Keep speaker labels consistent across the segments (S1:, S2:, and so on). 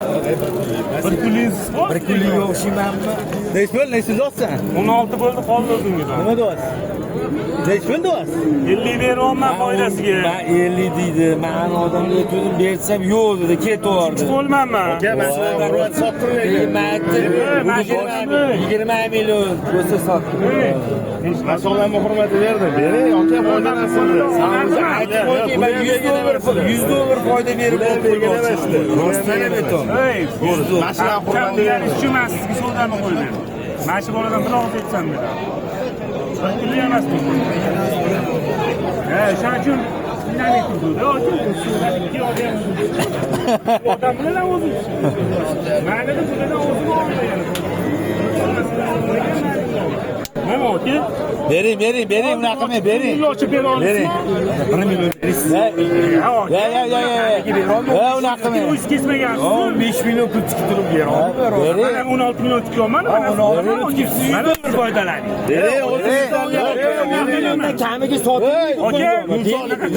S1: Bir kunlik.
S2: Bir kunlik o'xshaymanmi?
S3: Nechi pul? Nechi deyapsan?
S1: 16 bo'ldi, qoldi o'zimga.
S3: Nima deyapsiz? Nechi pul deyapsiz?
S1: 50 beryapman foydasiga.
S2: Man 50 deydi. Man odamga aytdim, bersam yo'q dedi, ketaverdi.
S1: Qo'lmanman.
S4: Aka, men sizga hurmat sotdim lekin.
S2: Man aytdim,
S1: Man
S2: 20 million bo'lsa sotdim.
S4: Men sog'lamni hurmati berdim. Bering, aka, foydalansin.
S2: Aytib qo'ying, man 100 dollar 100 dollar foyda berib qo'ymoqchi. Rostdan ham aytaman.
S1: Hey,
S2: 100 dollar.
S4: Mana shularni hurmati
S1: Hurmat
S4: berdim.
S1: uchun man sizga savdoni qo'ydim. Mana shu boladan bir og'iz aytsam dedi. Bir kunlik emas bu. Ha, shuning uchun indamay turdi. Aka, ikki odam. Odam bilan o'zim. Mayli deb bulardan o'zim olmagan. Nima aka?
S3: Bering, bering, bering, unaqa qilmang, bering.
S1: Pul ochib bera
S3: Bering.
S1: olasizmi?
S2: 1 million berasiz.
S3: Ya,
S1: Ha, aka.
S3: ya, ya, ya, ya. Ya, unaqa qilmang.
S1: O'zingiz kesmagansiz.
S2: 5 million pul tikib turib bera olmayman.
S3: Bering.
S1: Mana 16 million tikyapman, mana
S2: 16 million tikibsiz,
S1: 100 dollar foydalaning.
S3: Bering, o'zingiz
S2: 1 milliondan kamiga sotib.
S1: Aka,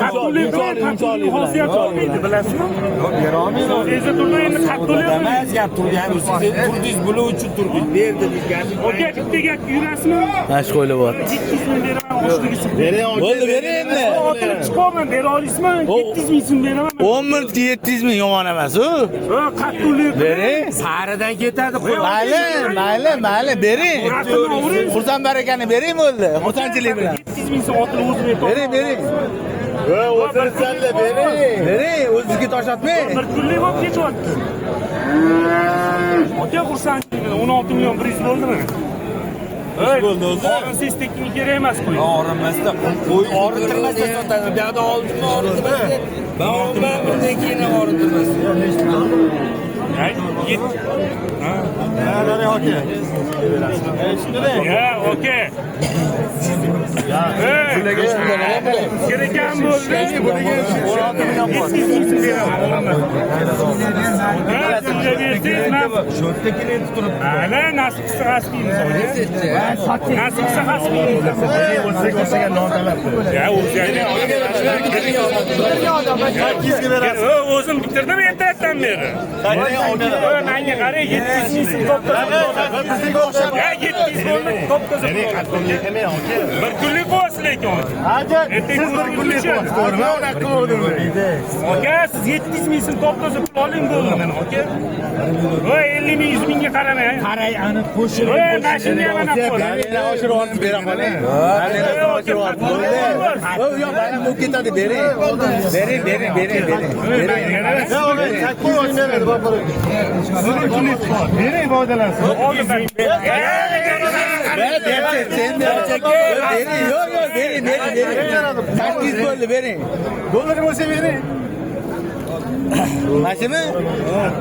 S1: qattiqlik bor, qattiqlik xosiyat olmaydi, bilasizmi?
S2: Yo'q, bera olmayman.
S1: O'zingiz turdi, endi qattiqlik.
S2: Emas, gap turgan o'zingiz turdingiz, bular uchun turdingiz. Berdingiz gapni.
S1: Aka, bitta gap yurasizmi?
S3: Mana shu qo'ylayapti.
S1: 700 ming beraman, oshligi.
S4: Bering, aka.
S3: Bo'ldi, bering endi.
S1: Otilib chiqaman, bera olasizmi? 700 ming so'm beraman.
S3: 10 minutga 700 ming yomon emas u.
S1: Ha, qattiqlik.
S3: Bering.
S2: Saridan ketadi.
S3: Mayli, mayli, mayli, bering.
S1: Narxini ovuring.
S3: Xursand barakani bering bo'ldi. Xursandchilik bilan.
S1: 700 ming so'm otilib o'zim aytaman.
S3: Bering, bering.
S4: O'zingiz bering.
S3: Bering, o'zingizga tosh otmang.
S1: Bir kunlik bo'lib ketyapti. Aka, xursandchilik bilan 16 million 100 bo'ldimi?
S2: Bo'ldi o'zi.
S1: Og'rinsiz tekinga kerak emas qo'y.
S2: Og'rimasda qo'y og'ritirmasa sotadi. Bu yoqda oldinmi og'ritirmasa. Man olman, bundan keyin ham og'ritirmas.
S1: Ay, yet.
S4: Ha, bering, aka.
S1: Ya, aka. Hey, kerak ham bo'ldi.
S3: 16 million bor.
S1: 700 ming so'm beraman. Ha, sizga bersangiz, man
S2: Shu yerda kelib turibdi.
S1: Mayli, nasib qilsa g'asb yeymiz. Nasib qilsa g'asb yeymiz.
S4: O'zingizga o'xshagan non talab.
S1: Ya, o'zi.
S4: 800 ga berasiz.
S1: O'zim bitirdim ertalabdan beri.
S4: Bering, aka.
S1: Menga qarang, 700 ming so'm top-toza.
S4: Bizga o'xshab.
S1: Ya, 700 bo'ldi, top-toza.
S4: Bering, qattiqlik qilmang, aka.
S1: Bir kunlik qo'yasiz lekin.
S4: Aka, siz bir kunlik qo'yasiz, to'g'rimi? Men unaqa qilmadim.
S1: Aka, siz 700 ming so'm top-toza pul oling bo'ldi mana, aka. Voy, 50 ming, 100 mingga qaramang.
S2: Qaray, aniq qo'shilib.
S1: Voy, mashinani ham ana qo'y.
S3: Yana oshirib olib bera qoling. Yana oshirib olib. Bo'ldi. Yo'q, bayram bo'lib ketadi, bering. Bering, bering, bering, bering. Bering.
S4: Ya, aka, 800 beradi, bor, bor. Bering, foydalansin.
S3: Ber, sen ber. Bering, yo'q, yo'q, bering, bering, bering. 800 bo'ldi, bering.
S4: Dollar bo'lsa bering.
S3: Mana shumi?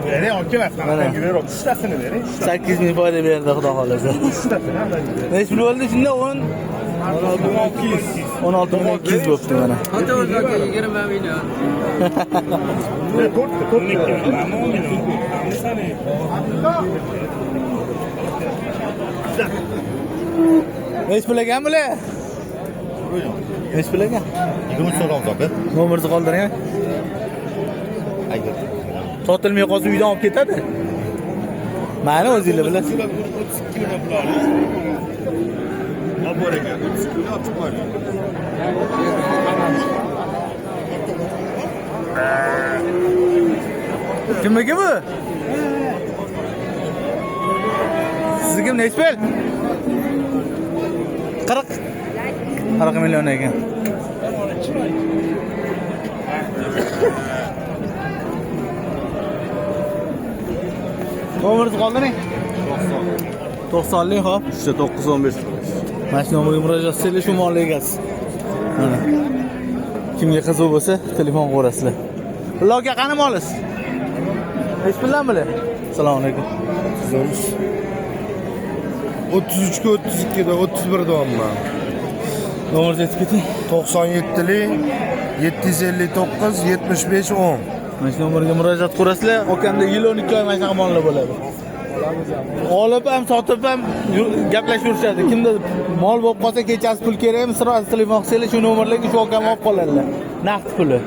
S4: Bering, aka, masalan, bering, uchtasini bering.
S3: 8 ming foyda berdi, xudo xolasa. Nechi pul bo'ldi shunda? 10 16 ming 200 bo'pti mana.
S5: 20 million.
S4: To'rtta, to'rtta.
S3: Nechi pul ekan bular? Nechi pul ekan?
S4: 23 so'ramiz, aka.
S3: Nomerni qoldiring. Sotilmay qolsa uydan olib ketadi. Mayli, o'zinglar bilasiz.
S4: 32 million pul oldik. Olib bor ekan, 32 million olib chiqib qo'ydik.
S3: Kimniki bu? Sizniki nechi pul? 40 40 million ekan. Nomeringizni qoldiring. 90lik, hop.
S4: 3 9 15.
S3: Mana shu nomerga murojaat qilsangiz shu molni egasi. Mana. Kimga qiziq bo'lsa, telefon qilaverasizlar. Ulla aka, qani molingiz? Nechi puldan bular? Assalomu alaykum.
S6: 33 ga 32 da 31 deyapman.
S3: Nomeringizni aytib keting.
S6: 97lik 759 75 10.
S3: Mana shu nomerga murojaat qilasizlar. Okamda yil 12 oy mana shunaqa mollar bo'ladi. Olib ham, sotib ham gaplashib yurishadi. Kimda mol bo'lib qolsa, kechasi pul kerakmi, sirasi telefon qilsanglar, shu nomerlarga shu okam olib qoladilar. Naqd puli.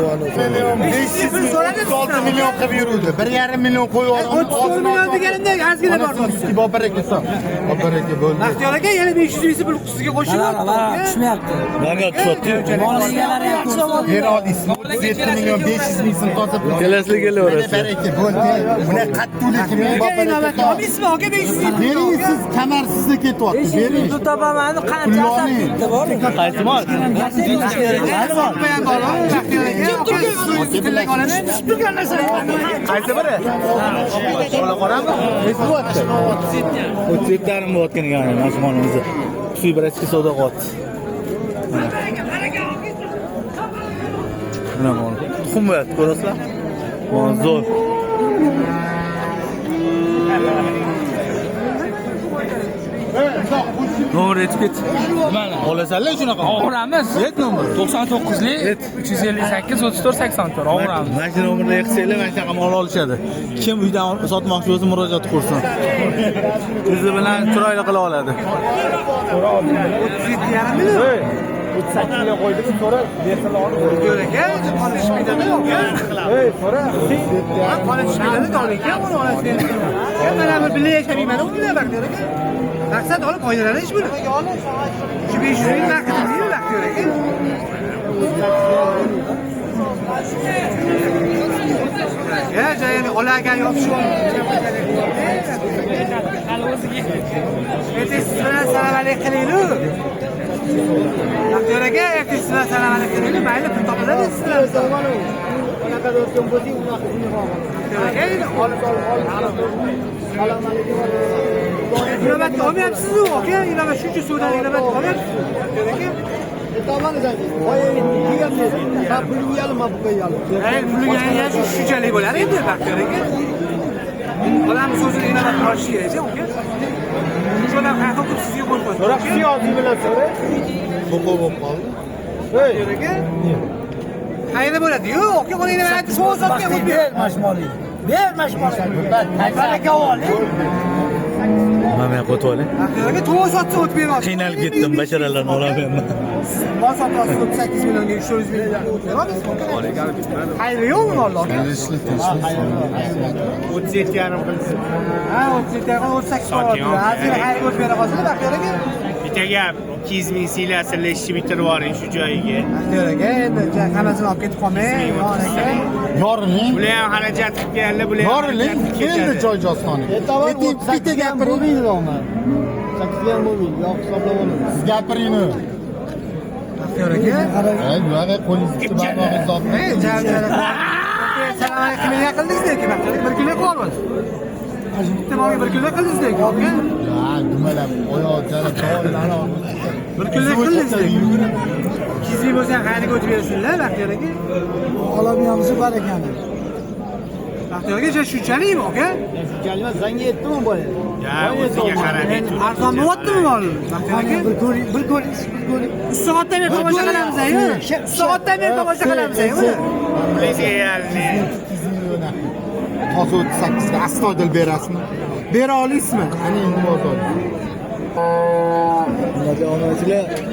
S6: 506 million qilib yuruvdi. 1,5 million qo'yib oldim.
S7: 34 million deganimda ozgina bor bo'lsin.
S6: Bobur aka so'm. Bobur aka bo'ldi.
S7: Baxtiyor aka yana 500 ming pul sizga qo'shib
S5: Tushmayapti.
S3: Nima tushyapti?
S5: Mol egalari ham ko'rsin.
S6: Bera olasizmi? 37 million 500 ming so'm toza pul.
S3: Kelasizlar kelaverasizlar.
S6: Baraka bo'ldi. Buni qattiqlik
S7: Aka inobatga olmaysizmi aka 500 ming?
S6: Bering siz kamarsizda ketyapti. Bering.
S5: Pul topamani qancha asab ketdi bor.
S3: Qaysi mol?
S7: Qo'yan bor, Baxtiyor aka. Tillaga olaman.
S3: Qaysi biri? Ola qorami? Nesi bo'lyapti? 37,5 bo'layotgan ekan mana shu molimizni. Xususiy brachka savdo qilyapti. Mana mol. Tuxum bo'lyapti, ko'rasizlar? Mol zo'r. Nomer aytib ket. Olasanlar shunaqa.
S8: Og'ramiz.
S3: Et nomer.
S8: 99lik 358 34 84 og'ramiz.
S3: Mana shu nomerda yig'sanglar mana shunaqa mol olishadi. Kim uydan sotmoqchi bo'lsa murojaat qilsin. O'zi bilan chiroyli qila oladi.
S7: 37,5 million.
S1: 38 million qo'ydimi so'ra, bersalar olib.
S7: Baxtiyor aka, qoni tushmaydi aka.
S1: Ey, so'ra.
S7: Qoni tushmaydi aka, uni onasi berib. Mana bu birga yashamayman u bilan Baxtiyor aka. Maqsad olib foydalanish buni. Shu 500 ming vaqtimiz Baxtiyor aka. Ya jayani olagan yopishib Ertaga siz bilan salom alik qilaylik. Baxtiyor aka, ertaga siz bilan salom alik qilaylik, mayli pul topiladi siz bilan. Baxtiyor aka, olib inobatga olmayapsiz-ku aka, inobat shuncha suvdan inobatga olmayapsiz. Baxtiyor aka. Hayır, puliga ham shunchalik bo'lar endi Baxtiyor aka. Odamni so'zini inobatga olish kerak, aka. Shu odam haqi qilib sizga qo'yib qo'ydi.
S1: So'ra, siyosiy bilan so'ra.
S6: Qo'qol bo'lib qoldi.
S7: Baxtiyor aka. Qayerda bo'ladi? Yo'q, aka, uni nima aytdi? So'z sotgan o'tib
S5: Ber mashmoli. Ber mashmoli. Baraka ol.
S3: Mana men qo'yib olay.
S7: Baxtiyor aka, to'g'ri sotsa o'tib bermoqchi.
S3: Qiynalib ketdim, basharalarni ololmayman.
S7: Mol sotyapsiz 38 millionga 300 million o'tib beramiz. Xayri yo'q uni Allohga.
S1: 37,5 qilsin.
S7: Ha, 37 38 solyapti. Ozgina xayr o'tib bera qolsin Baxtiyor aka.
S1: Bitta gap, 200 ming siylasini ishni bitirib yuboring shu joyiga.
S7: Baxtiyor aka, endi hammasini olib ketib qolmang. Aka.
S6: Yoriling.
S1: Bular ham xarajat qilib keldi, bular ham
S6: Yoriling.
S1: xarajat qilib
S6: Keldi
S1: ketadi.
S6: joy jostoni. Ayting, bitta gapiring. Siz gapiring.
S7: Baxtiyor aka.
S6: Ey, bunaqa qo'lingizni barmog'ingizni olib.
S7: Ey, jam jam. Salom alaykum nima qildingiz lekin Baxtiyor aka? Bir kunlik qolmiz. Bitta molga bir kunlik qildingiz lekin aka.
S6: Ha, dumalab, oyoq jarab, do'llar.
S7: Bir kunlik qildingiz lekin. 200 ming bo'lsa ham xayriga o'tib bersinlar Baxtiyor aka.
S5: Olamiz bor ekan.
S7: Baxtiyor aka, shunchalikmi aka?
S1: Ya, o'ziga qarab ayting.
S7: Arzon bo'lyaptimi mol? Baxtiyor aka?
S5: Bir ko'ring, bir ko'ring, bir ko'ring.
S7: 3 soatdan beri tomosha qilamiz, ayu. 3 soatdan beri tomosha qilamiz, ayu buni.
S1: Pulingizga yalni.
S6: 200 million. Toza 38 ga astoydil berasizmi? Bera olasizmi? Ana endi bozor.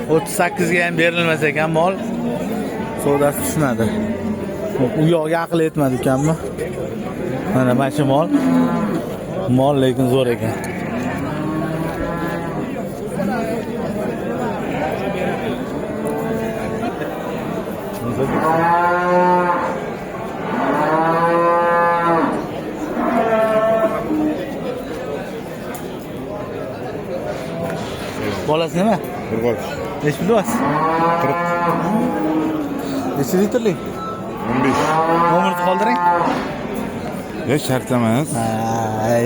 S3: 38 ga ham berilmas ekan mol. Savdosi tushmadi. U yog'iga aql yetmadi ekanmi? Mana shu mol. Mol lekin zo'r ekan. Bolasi nima?
S4: Qirg'och.
S3: Nechi pul deyapsiz?
S4: 40.
S3: Necha litrlik?
S4: 15.
S3: Nomerni qoldiring.
S4: Ya shart emas.
S3: Ay.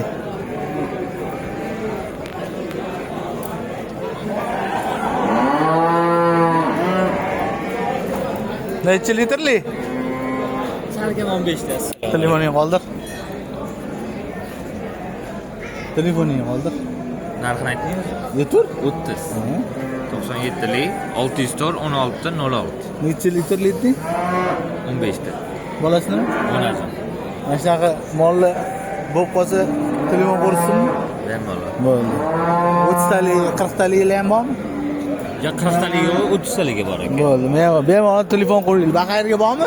S3: Necha litrli?
S5: Salkam 15 tasi.
S3: Telefoningni qoldir. Telefoningni qoldir.
S9: Narxini aytdingiz?
S3: Yetur.
S9: 30. 97lik 604 16 06.
S3: Necha litrli deding?
S9: 15 ta.
S3: Bolasi nima?
S9: Onajon.
S3: Mana shunaqa molli bo'lib qolsa telefon ko'rsinmi?
S9: Bemalol.
S3: Bo'ldi. 30 talik, 40 taliklar ham bormi?
S9: Ya 40 taligi yo'q, 30 taligi bor ekan.
S3: Bo'ldi. Bemalol telefon qo'yinglar. Baxayrga bormi?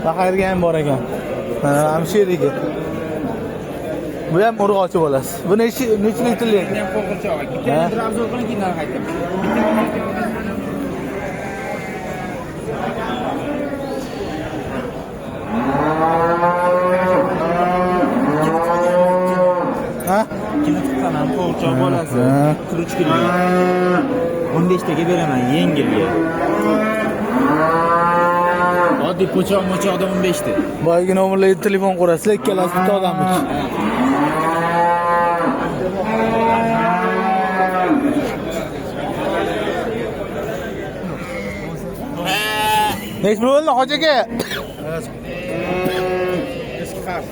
S3: Baqirga ham bor ekan. Mana ham sherigi. Bu ham urg'ochi bolasi. Bu nechi litrlik ekan?
S8: Ham qo'rqinchoq. Bitta obzor qiling, keyin narx aytaman.
S3: Ha?
S10: Ikkini tuqqan ham qo'g'irchoq bolasi. 3 kunlik. 15 taga beraman yengilga. Oddiy po'choq mo'choqda 15 ta.
S3: Boyagi nomerlarga telefon qo'rasizlar, ikkalasi bitta odamniki. Nechi pul bo'ldi, hoji aka?
S6: Eski qarz.